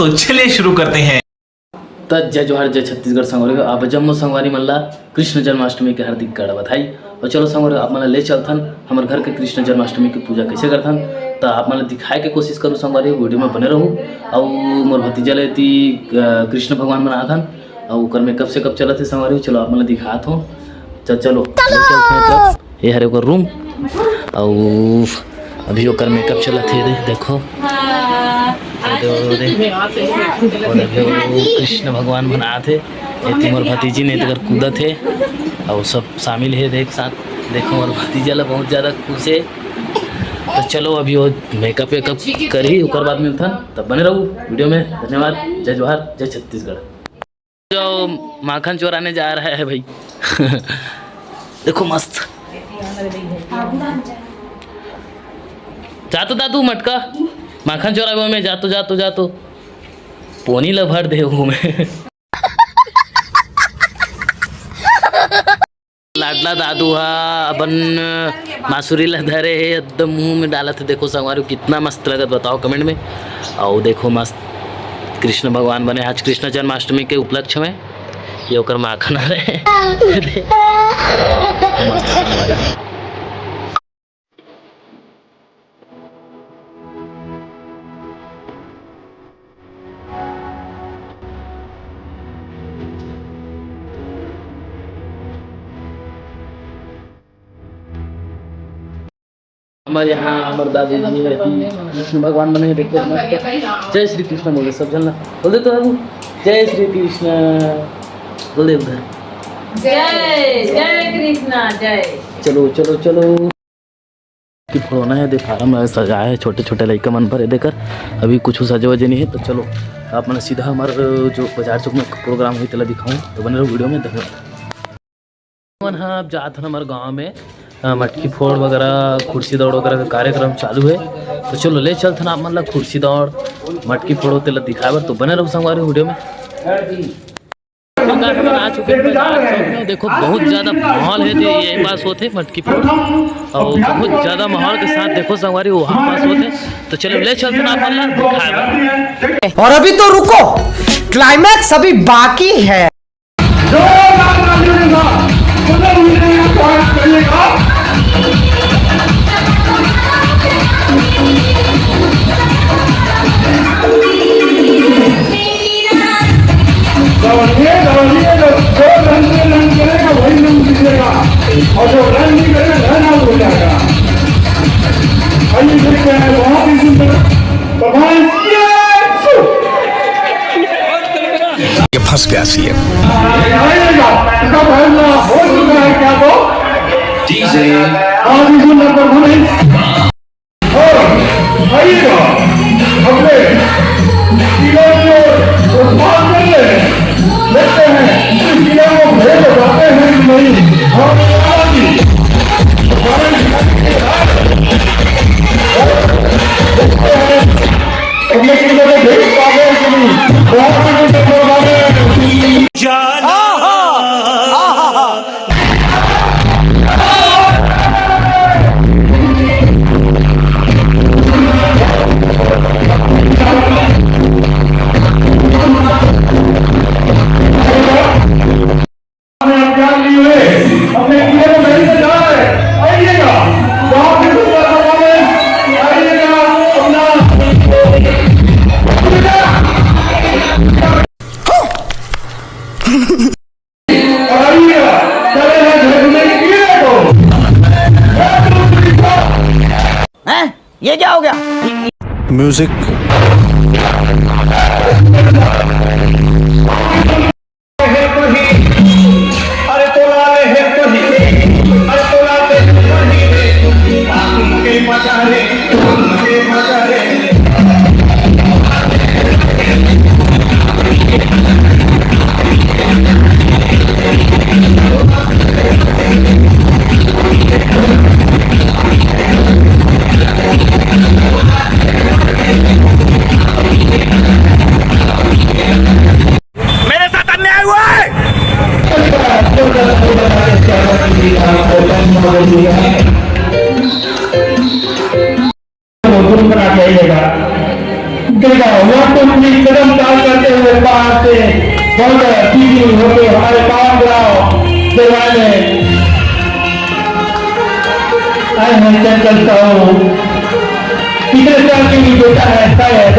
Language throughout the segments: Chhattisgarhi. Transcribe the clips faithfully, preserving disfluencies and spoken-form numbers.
तो चलिए शुरू करते हैं। त जय जोहार, जय छत्तीसगढ़ संगवारी हो। आप जम्मो संगवारी मन ला कृष्ण जन्माष्टमी के हार्दिक कड़ा बधाई। और चलो संगवारी, आप मन ला ले चलथन हमर घर के कृष्ण जन्माष्टमी के पूजा कैसे करथन, त आप मन ला दिखाए के कोशिश करूँ संगवारी, वीडियो में बने रहू। और मोर भतीजा ले ती, अ, कृष्ण भगवान बनाथन, और ओकर मेकअप सेकअप चलत हे संगवारी, चलो आप मन ला दिखात हो। चल, चलो, ले चलथन तब। ये हरे ओकर रूम, अउ अभी ओकर मेकअप चलत हे, दे, देखो। ये दे, वो दे। और अभी वो कृष्ण भगवान बनात हे, ये ती मोर भतीजी ने एकर कूदत हे, अउ सब शामिल हे, देख साथ। देखो, मोर भतीजा ला बहुत ज्यादा खुश हे। तो चलो, अभी वो मेकअप वेकअप करही, ओकर बाद मिलथन, तब बने रहू वीडियो में। धन्यवाद, जय जोहार, जय छत्तीसगढ़। जो माखन चोराने जा रहा है भाई। देखो मस्त। जा तो दादू मटका, माखन चोरावे में, जा तो, जा तो, जा तो। पोनी ला भर दे वो में। लाडला दादू हा अपन मासुरी ला धरे हे, एकदम मुंह में डालत हे। देखो संगवारी, कितना मस्त लगत, बताओ कमेंट में। अउ देखो मस्त कृष्ण भगवान बने आज कृष्ण जन्माष्टमी के उपलक्ष्य में। ये ओकर माखन हरे। मस्त संगवारी। हमर यहाँ हमर दादी जी हे, कृष्ण भगवान बने हे, देखो मस्त। जय श्री कृष्ण बोल दे सब झन ला, बोल दे तो बाबू, जय श्री कृष्ण बोल दे उधर। जय, जय कृष्णा, जय। चलो, चलो, चलो। कि फोड़ना हे, दे फार्म सजाए हे, छोटे छोटे लइका मन भर हे, देकर अभी कुछ सजे वजे नहीं हे। तो चलो, आप मन सीधा हमर जो बाजार चौक में प्रोग्राम होही, तेला दिखाऊं, तो बने रहो वीडियो में। धन्यवाद। मन ह अब जात हन हमर गांव में, अ, मटकी फोड़ वगैरह, कुर्सी दौड़ वगैरह का कार्यक्रम चालू हे। तो चलो, ले चलथन आप मन ला कुर्सी दौड़, मटकी फोड़ो, तेला दिखाए बर। तो बने रहो संगवारी वीडियो में। हमन आ चुके हैं बाजार चौक में। देखो, बहुत ज्यादा माहौल हे, तो ये पास होते मटकी फोड़, और बहुत ज्यादा माहौल के साथ देखो संगवारी वहाँ पास होते। तो चलो, ले चलथन आप मन ला दिखाए बर। और अभी तो रुको, क्लाइमैक्स अभी बाकी है। जोरदार तालियों के साथ सुंदर विजय का स्वागत करिएगा। दौड़िए, दौड़िए, जो, जो रन में रन करेगा, वही रन जीतेगा, और जो रन नहीं करेगा, रन आउट हो जाएगा। आइए, देखते हैं, बहुत ही सुंदर। ये फंस गया सीएम। हैं? ये क्या हो गया? म्यूजिक। और पीछे होके हमारे पावन ग्राम देवालय आए हैं चंचल साहू। पिछले साल के भी बेटा है शायद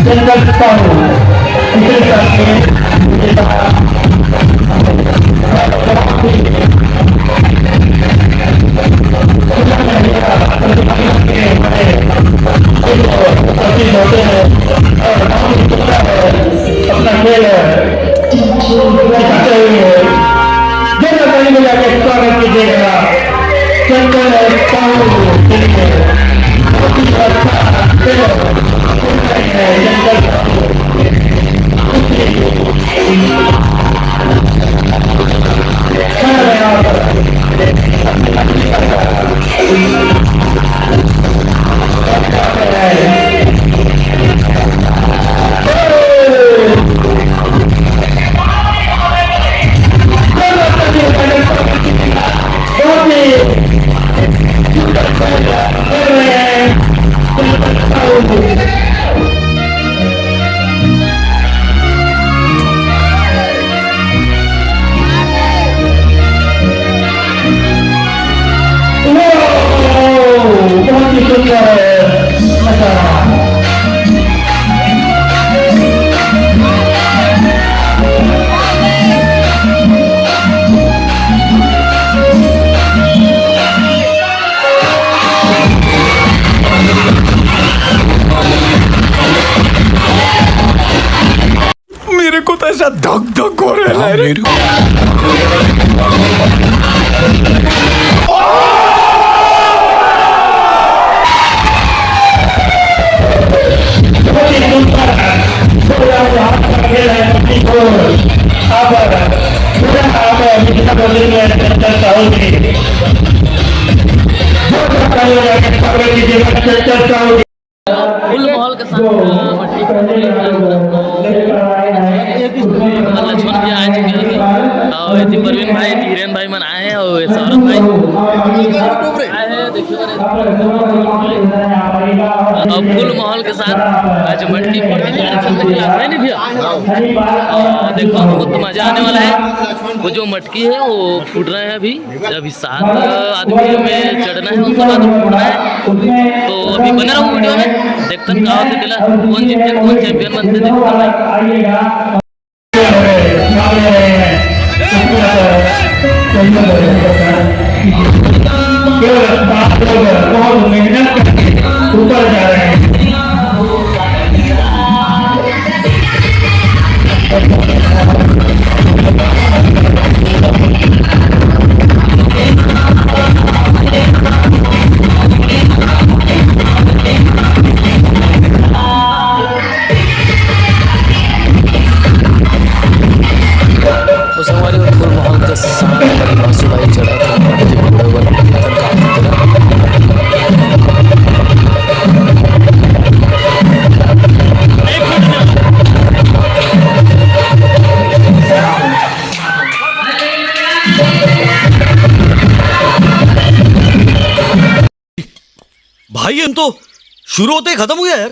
चंचल साहू। पिछले साल के अपना खेल है। दिखाते हुए जोरदार ताली बजा के स्वागत कीजिएगा चंदन और पाहुल के लिए। बहुत ही अच्छा खेल है, चंदन पाहुल। खड़ा रहे आप। बहुत ही सुंदर नजारा। मेरे को तो ऐसा धक धक हो रहा है रे। फुल माहौल के साथ, अ, मटकी फोड़ने के लिए लक्ष्मण भैया आ चुके हैं और एती परवीन भाई, धीरेन भाई मन आए हैं और सौरभ भाई आए हैं। देखिए, और फुल माहौल के साथ आज मटकी फोड़ने के लिए लक्ष्मण भैया खिलाते हैं, नहीं भैया? और देखो, बहुत मजा आने वाला है। वो जो मटकी है, वो फूट रहा है अभी। अभी सात आदमी में चढ़ना है, उसके बाद उठना है। तो अभी बने रहो वीडियो में, देखते हैं क्या होते दिला, कौन जीतते, कौन चैंपियन बनते, देखते हैं। बहुत मेहनत करके ऊपर जा रहे हैं। उस हमारे फुल माहौल के साथ हमारे मासू भाई चढ़ा था, उनके घोड़े पर कीर्तन का आनंद लेना। भाई, हम तो शुरू होते ही खत्म हो गया यार।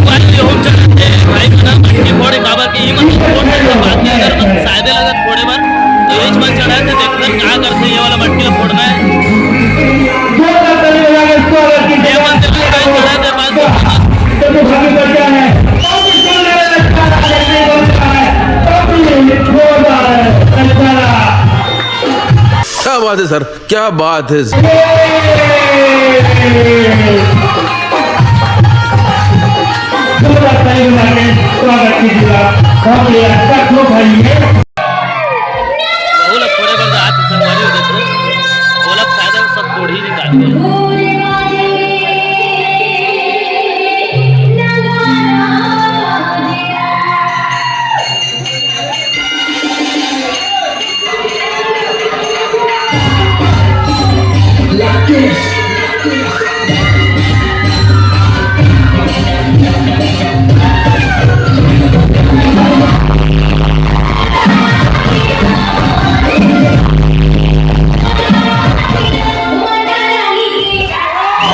भाई, ये हम चलते हैं, भाई, बना मटकी फोड़े, काबर के ये मटकी फोड़ने के बाद में अगर मन सायदे लगत फोड़े बर, तो ये मन चढ़ा थे, देखते हैं क्या करते हैं, ये वाला मटकी फोड़ना है। ये मन से भाई चढ़ा थे, बस। क्या बात है सर, क्या बात है। जोरदार ताली बजा के स्वागत कीजिएगा। बहुत ही अच्छा ग्रुप है ये। वो लोग थोड़े बंदे हाथ संभाले हो देखो, वो लोग फायदा सब तोड़ ही निकाल दिए।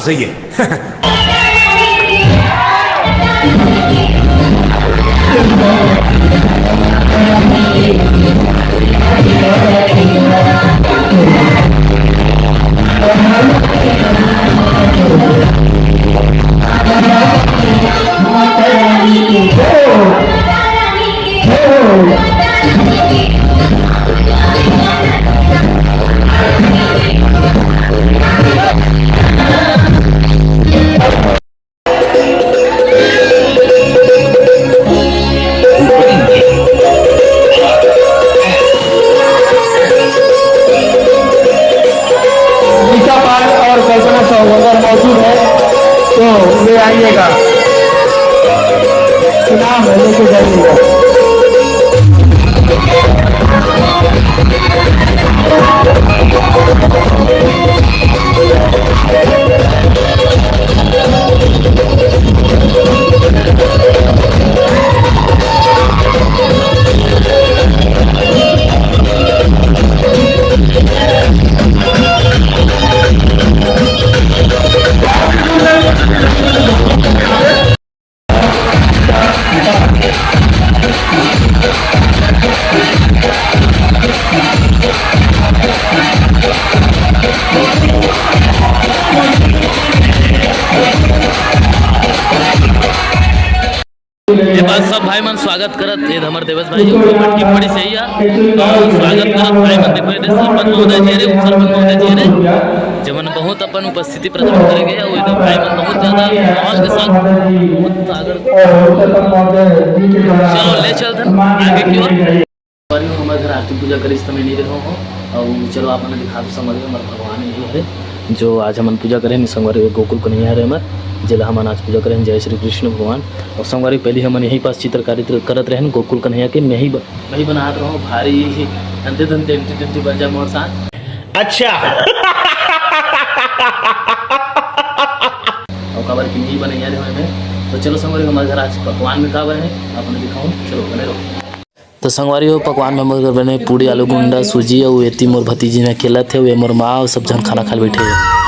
सही है। गीता पाल और कल्पना साहू अगर मौजूद है तो ले आइएगा, इनाम है, लेके जाइएगा। ये बात सब भाई मन स्वागत करत हे, हमर देवेश भाई, ऊपर की पड़ी सही है। तो स्वागत करत भाई मन, देखो, ये सरपंच महोदय जी रे, सरपंच महोदय जी रे, जेमन बहुत अपन उपस्थिति प्रदान करे गए, वो इधर भाई मन बहुत ज्यादा माहौल के साथ बहुत आगे। चलो, ले चलथन आगे की ओर। संगवारी हो, हमर घर आरती पूजा करिस त मैं नहीं रहो हो। अउ चलो, आप मन दिखा दो संगवारी हो, हमर भगवान यही हरे, जो आज हमन पूजा करे हन। संगवारी हो, गोकुल कन्हैया हरे हमर, जेला हमन आज पूजा करे हन। जय श्री कृष्ण भगवान। अउ संगवारी, पहली हमन यही पास चित्रकारी करत रहन गोकुल कन्हैया के, मैं ही ब-, मैं ही बनात रहो भारी अंते तंते एंटी टेंटी बन जा मोर साथ। अच्छा। अउ काबर कि नहीं बनैया रहो मैं। तो चलो संगवारी, हमर घर आज पकवान में काबर है, आप मन दिखाऊं, चलो बने रहो। तो संगवारी हो, पकवान में हमर घर बने पूड़ी, आलू गुंडा, सूजी, अउ एती मोर भतीजी ने खेलत हे, अउ ये मोर माँ, अउ सब झन खाना खाए ल बैठे हे।